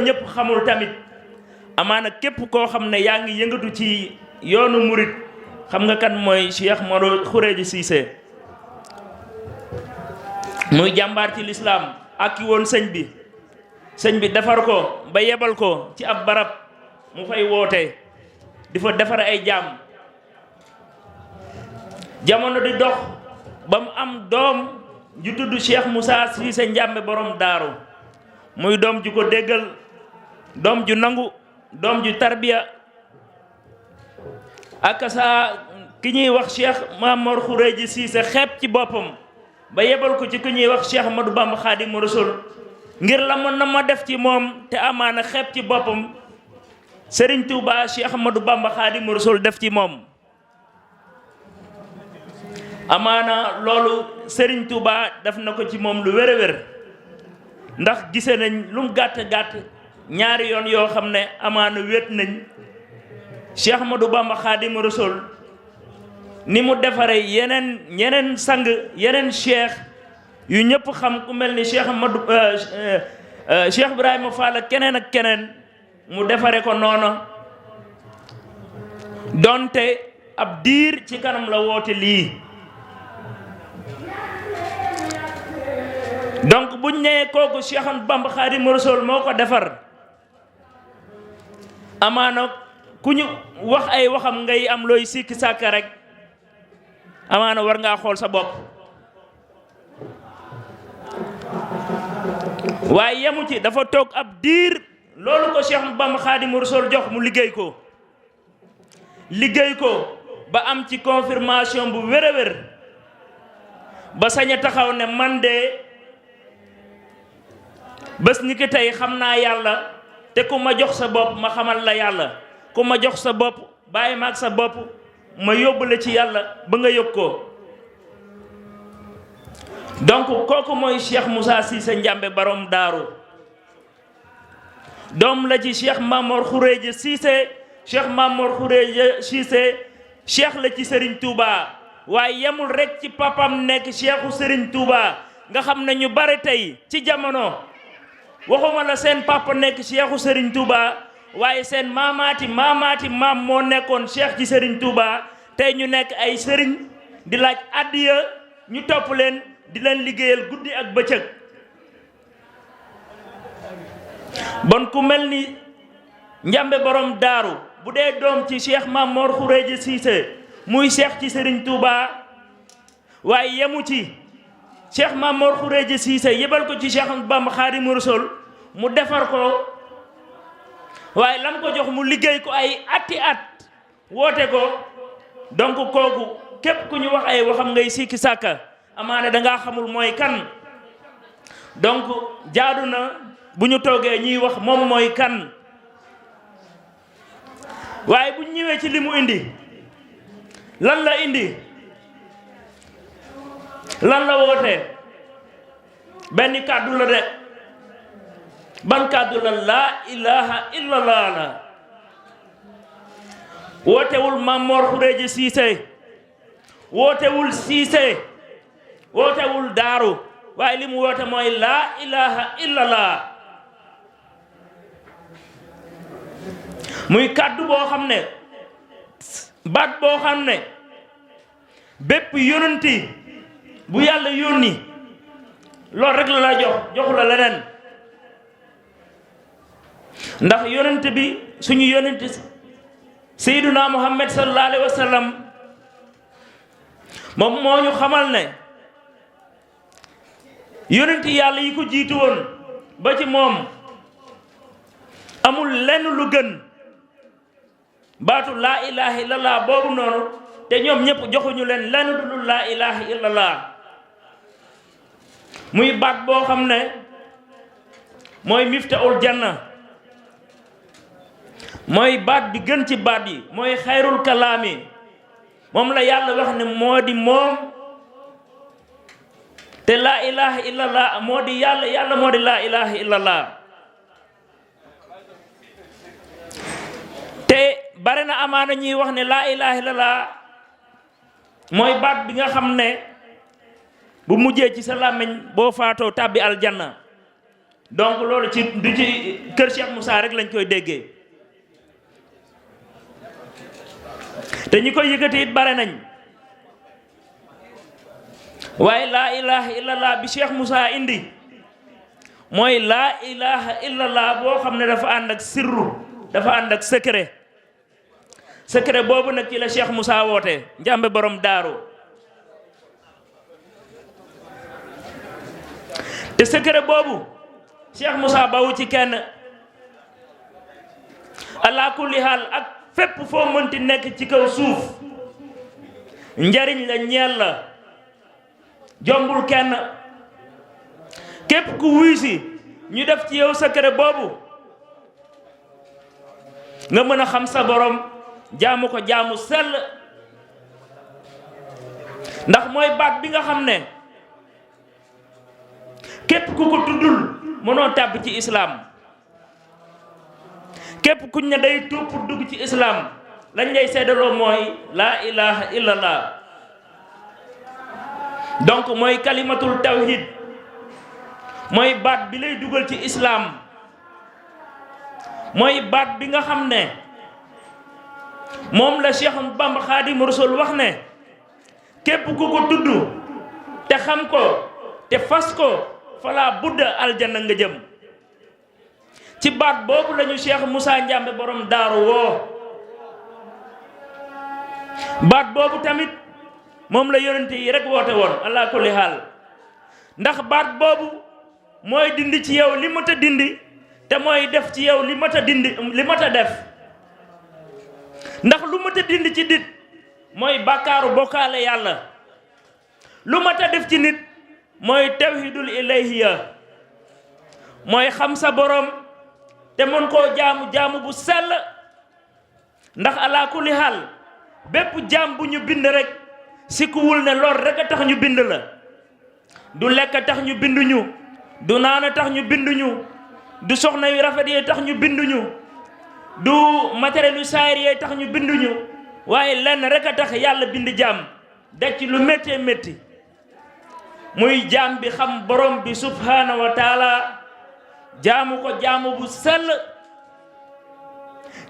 ñëpp xamul tamit amaana képp koo xam ne yaa ngi yëngatu ci yoonu murit xam nga kan mooy Cheikh Modou Khourédia Cissé muy jàmbaar ci lislaam ak woon sëñ bi defar ko ba yebal ko ci ab barab mu fay woote di fa defar ay jaam jamono di dox ba mu am doom ju tudd Cheikh Moussa Cissé Ndiamé borom daaru muy doom ju ko déggal doom ju nangu doom ju tarbiya ak sa ki ñuy wax Cheikh Mamor Khourédia Cissé xeeb ci boppam ba yebal ko ci ku ñuy wax Cheikh Ahmadou Bamba Khadimu Rasul ngir la mën na ma def ci moom te amaana xeeb ci boppam Serigne Touba Cheikh Ahmadou Bamba Khadimu Rasul def ci moom amaana loolu Serigne Touba def na ko ci moom lu wér a wér ndax gise nañ lu mu gàtt ñaari yoon yoo xam ne amaana wéet nañ Cheikh Ahmadou Bamba Khadimu Rasul ni mu defare yeneen sang yeneen cheikh yu ñëpp xam ku mel ni Cheikh Ibrahima Fall ak keneen mu defare ko noona donte ab diir ci kanam la woote lii donc buñ nee kooku Cheikh Ahmadou Bamba Khadimu Rasul moo ko defar amaana ku ñu wax ay waxam ngay am looy sikki sàkka rek amaana war ngaa xool sa bopp waaye yemu ci dafa toog ab diir loolu ko Cheikh Ahmadou Bamba Khadimu Rasul jox mu liggéey ko ba am ci confirmation bu wér a wér ba sañ a taxaw ne man de bés ni ki tey xam naa yàlla te ku ma jox sa bopp ma xamal la yàlla ku ma jox sa bopp bàyyi ma ak sa bopp ma yóbbu la ci yàlla ba nga yëg ko donc kooku mooy Cheikh Moussa Cissé Ndiamé borom daaru doom la ci Cheikh Mamor Khourédia Cissé Cheikh Mamor Khourédia Cissé cheikh la ci Serigne Touba waaye yemul rek ci papam nekk cheikhu Serigne Touba nga xam ne ñu bari tey ci jamono waxuma la seen papa nekk cheikhu Serigne Touba waaye seen maamaati maam moo nekkoon cheikh ci Serigne Touba tey ñu nekk ay sëriñ di laaj addiya ñu topp leen di leen liggéeyal guddi ak bëccëg bon ku mel ni Ndiamé borom daaru bu dee doom ci Cheikh Mamor Khourédia Cissé muy cheikh ci Serigne Touba waaye yemu ci Cheikh Mamor Khourédia Cissé yebal ko ci Cheikh Ahmadou Bamba Khadimu Rasul mu defar ko waaye lam ko jox mu liggéey ko ay ati at woote ko donc kooku képp ku ñu wax ay waxam ngay sikki sàkka amaane dangaa xamul mooy kan donc jaadu na bu ñu toogee ñuy wax moom mooy kan waaye bu ñu ñëwee ci li mu indi lan la indi lan la woote benn kàddu la de ban kàddu la laa ilaha illallah la wootewul Mamor Khourédia Cissé wootewul Cissé wootewul daaru waaye li mu woote mooy laa ilaha illallah muy kàddu boo xam ne baat boo xam ne bépp yonenti bu yàlla yónni loolu rek la la joxu la leneen ndax yonent bi suñu yonent Seydina Muhammad sallallahu alayhi wa sallam moom moo ñu xamal ne yonent yàlla yi ko jiitu woon ba ci moom amul lenn lu gën baatu laa ilaha illallah boobu noonu te ñoom ñëpp joxuñu leen lenn du dul laa ilaha illallah muy baat boo xam ne mooy miftaul janna mooy baat bi gën ci baat yi mooy xayrul kalaami moom la yàlla wax ne moo di moom te laa ilaha illallah moo di yàlla moo di laa ilaha illallah te bare na amaana ñuy wax ne laa ilaha illallah mooy baat bi nga xam ne bu mujjee ci sa làmmiñ boo faatoo tàbbi aljanna donc loolu ci du ci kër Cheikh Moussa rek lañ koy déggee te ñi koy yëkkati it bare nañ waaye laa ilaha illallah bi Cheikh Moussa indi mooy laa ilaha illallah boo xam ne dafa ànd ak sirru dafa ànd ak secret boobu nag ci la Cheikh Moussa woote njàmbe borom daaru te secret boobu Cheikh Moussa bawu ci kenn ala kulli haal ak fépp foo mënti nekk ci kaw suuf njariñ la ñeel la jombul kenn képp ku wuy si ñu def ci yow secret boobu nga mën a xam sa borom jaamu ko jaamu sell ndax mooy baat bi nga xam ne képp ku ko tuddul mënoo tàbb ci islaam képp kuñ ne day tuub pour dugg ci islaam lañ lay seddaloo mooy laa ilaha illallah donc mooy kalimatul tawhid mooy baat bi lay dugal ci islaam mooy baat bi nga xam ne moom la Cheikh Bamba Xaadimu Rasuul wax ne képp ku ko tudd te xam ko te fas ko fala budda aljanna nga jëm ci baat boobu lañu Cheikh Moussa Ndiambe borom daaru woo baat boobu tamit moom la yonente yi rek woote woon ala kulli haal ndax baat boobu mooy dindi ci yow li mat a dindi te mooy def ci yow li mat a dindi li mat a def ndax lu mat a dindi ci nit mooy bàkkaaru bokkaale yàlla lu mat a def ci nit mooy tawhidul ilayhiya mooy xam sa borom te mën koo jaamu bu sell ndax ala kulli haal bépp jaam bu ñu bind rek sikkuwul ne lool rek a tax ñu bind la du lekk a tax ñu binduñu du naan a tax ñu binduñu du soxna yu rafet yee tax ñu binduñu du matériel yu saayir yee tax ñu binduñu waaye lenn rek a tax yàlla bind jaam daj ci lu méttee métti muy jaam bi xam borom bi subhanahu wa taala jaamu ko jaamu bu sell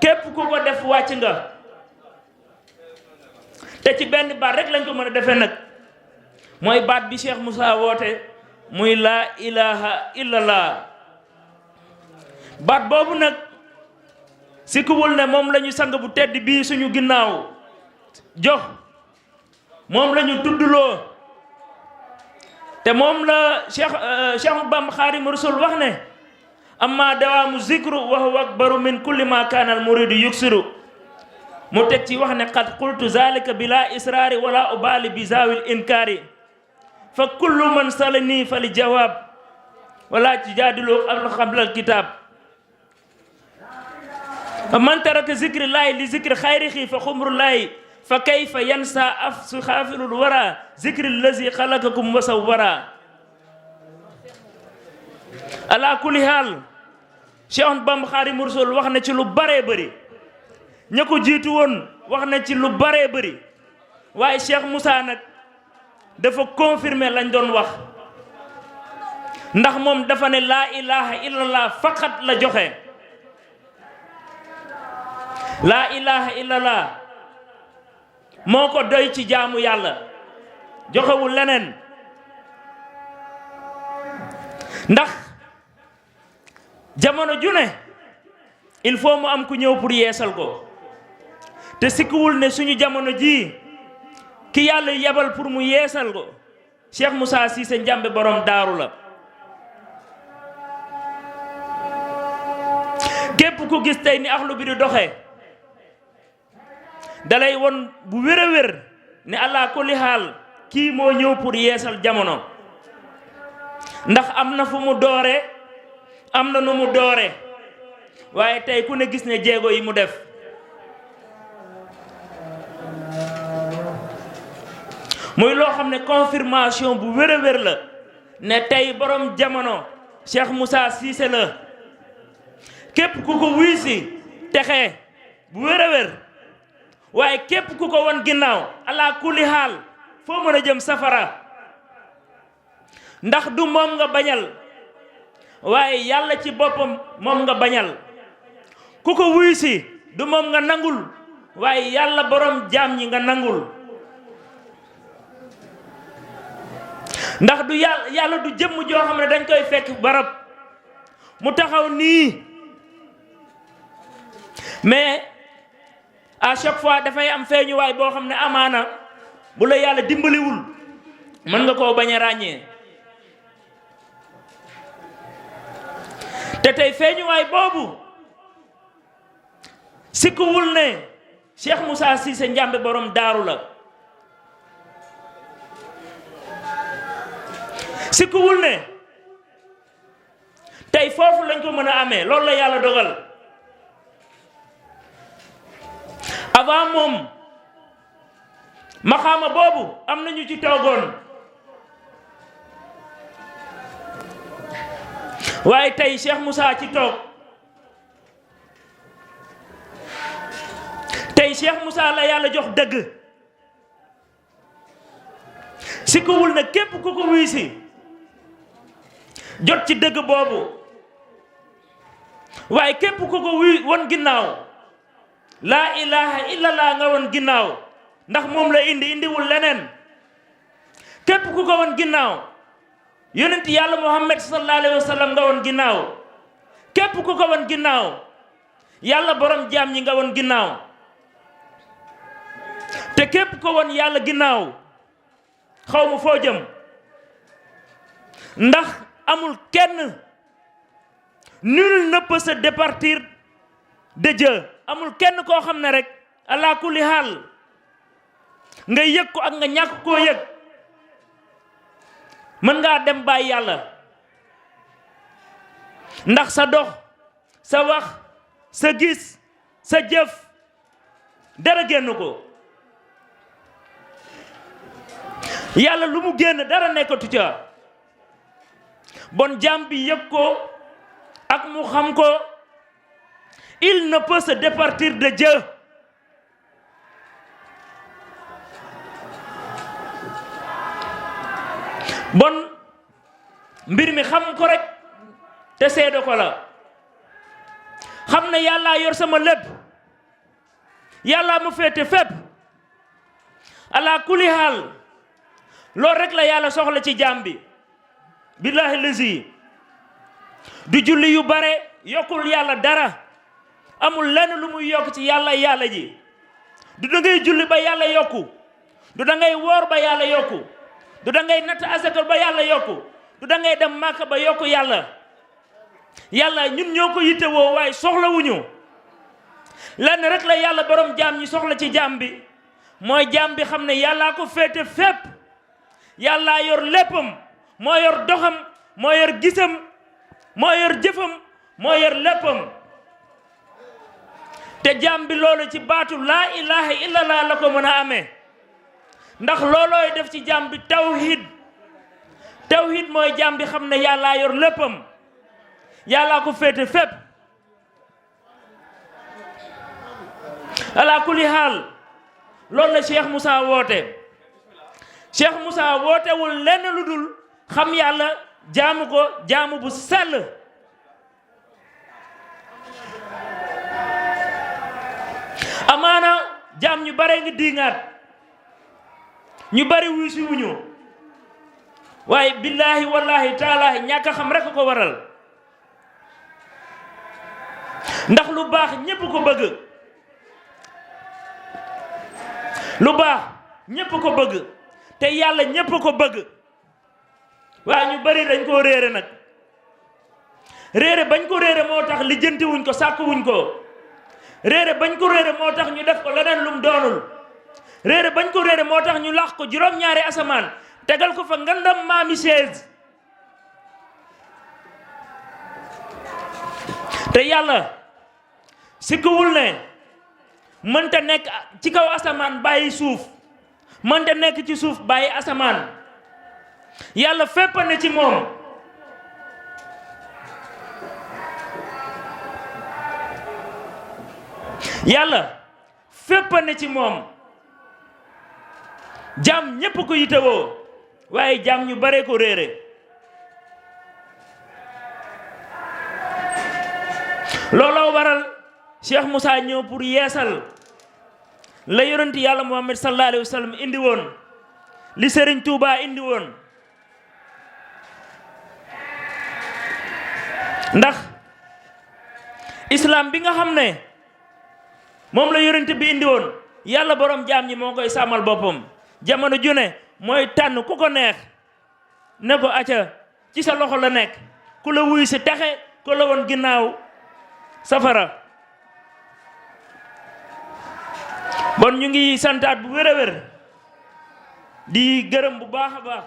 képp ku ko def wàcc nga te ci benn baat rek lañ ko mën a defee nag mooy baat bi Cheikh Moussa woote muy laa ilaha illallah baat boobu nag sikkuwul ne moom la ñu sang bu tedd bii suñu ginnaaw jox moom la ñu tuddloo te moom la Cheikh Bamba Xaadimu Rasuul wax ne amma dawaamu zikru wa huwa akbaru min kulli ma kaana al muridu yuksiru mu teg ci wax ne qad qultu zalika bila israari wala ubali bi zawil inkaari fa kullu man salani fa li jawaab wala tujaadilu qabla al kitaab fa man taraka zikri llahi li zikri xayrihi fa xumru llahi fa kayfa yansa afsu xaafilul wara zikri allazi xalaqakum wa sawwara ala kulli haal Cheikh Bamba Xaadimu Rasuul wax na ci lu baree bëri ña ko jiitu woon wax na ci lu baree bëri waaye Cheikh Moussa nag dafa confirmer lañ doon wax ndax moom dafa ne laa ilaha illallah faqat la joxe laa ilaha illallah moo ko doy ci jaamu yàlla joxewul leneen ndax jamono ju ne il faut mu am ku ñëw pour yeesal ko te sikkuwul ne suñu jamono jii ki yàlla yebal pour mu yeesal ko Cheikh Moussa Cissé Ndiambe borom daaru la képp ku gis tey ni axlu bi di doxee dalay won bu wér a wér ne allah kulli haal kii moo ñëw pour yeesal jamono ndax am na fu mu doore am na nu mu doore waaye tey ku ne gis ne jéego yi mu def muy loo xam ne confirmation bu wér a wér la ne tey borom jamono Cheikh Moussa Cissé la képp ku ko wuy si texe bu wér a wér waaye képp ku ko won ginnaaw ala kulli haal foo mën a jëm safara ndax du moom nga bañal waaye yàlla ci boppam moom nga bañal ku ko wuyu si du moom nga nangul waaye yàlla borom jaam ñi nga nangul ndax du yàlla du jëmm joo xam ne dañ koy fekk barab mu taxaw nii mais à chaque fois dafay am feeñuwaay boo xam ne amaana bu la yàlla dimbaliwul mën nga koo bañ a ràññee te tey feeñuwaay boobu sikkuwul ne Cheikh Moussa Cissé Ndiamé borom daaru la sikkuwul ne tey foofu lañ ko mën a amee loolu la yàlla dogal avant moom maxaama boobu am nañu ci toogoon waaye tey Cheikh Moussa ci toog tey Cheikh Moussa la yàlla jox dëgg sikkuwul ne képp ku ko wuy si jot ci dëgg boobu waaye képp ku ko wuy won ginnaaw laa ilaha illallah nga won ginnaaw ndax moom la indiwul leneen képp ku ko won ginnaaw yonent yàlla Muhammad sallallahu alayhi wa sallam nga won ginnaaw képp ku ko won ginnaaw yàlla borom jaam ñi nga won ginnaaw te képp ko won yàlla ginnaaw xaw ma foo jëm ndax amul kenn nul ne peut se départir de Dieu amul kenn koo xam ne rek ala kulli haal nga yëg ko ak nga ñàkk koo yëg mën ngaa dem bàyyi yàlla ndax sa dox sa wax sa gis sa jëf dara génn ko yàlla lu mu génn dara nekkatu ca bon jaam bi yëg ko ak mu xam ko il ne peut se départir de Dieu bon mbir mi xam ko rek te seede ko la xam ne yàllaa yor sama lépp yàllaa ma féete fépp ala kulli haal loolu rek la yàlla soxla ci jaam bi billahi lazi du julli yu bare yokkul yàlla dara amul lenn lu muy yokk ci yàlla ji du da ngay julli ba yàlla yokku du da ngay woor ba yàlla yokku du da ngay natt asaka ba yàlla yokku du da ngay dem màkka ba yokku yàlla ñun ñoo ko yitte woo waaye soxlawuñu lenn rek la yàlla borom jaam ñi soxla ci jaam bi mooy jaam bi xam ne yàllaa ko féete fépp yàllaa yor léppam moo yor doxam moo yor gisam moo yor jëfam moo yor léppam te jaam bi loolu ci baatu laa ilaha illallah la ko mën a amee ndax loolooy def ci jaam bi tawhid mooy jaam bi xam ne yàllaa yor léppam yàllaa ko féete fépp ala kulli haal loolu la Cheikh Moussa woote Cheikh Moussa wootewul lenn lu dul xam yàlla jaamu ko jaamu bu sell amaana jaam ñu bare ngi diingaat ñu bari wuusi wuñu waaye billaahi wallaahi taalaahi ñàkk a xam rekk ko waral ndax lu baax ñépp ko bëgg lu baax ñépp ko bëgg te yàlla ñépp ko bëgg waaye ñu bari dañ koo réere nag réere bañ ko réere moo tax lijjanti wuñ ko sàkk wuñ ko réere bañ ko réere moo tax ñu def ko leneen lum doonul réere bañ ko réere moo tax ñu lax ko juróom-ñaari asamaan tegal ko fa ngandam maami chaise te yàlla sikkuwul ne mënta nekk ci kaw asamaan bàyyi suuf mënta nekk ci suuf bàyyi asamaan yàlla fépp ne ci moom yàlla fépp ne ci moom jaam ñépp ko yitewoo waaye jaam ñu bare ko réere looloo waral Cheikh Moussa ñëw pour yeesal la yonent yàlla Muhammad sallallahu alayhi wa sallam indi woon li Serigne Touba indi woon ndax islam bi nga xam ne moom la yonent bi indi woon yàlla borom jaam ñi moo koy sàmmal boppam jamono june mooy tànn ku ko neex ne ko acca ci sa loxo la nekk ku la wuyu si taxe ku la woon ginnaaw safara bon ñu ngi santaat bu wér a wér di gërëm bu baax a baax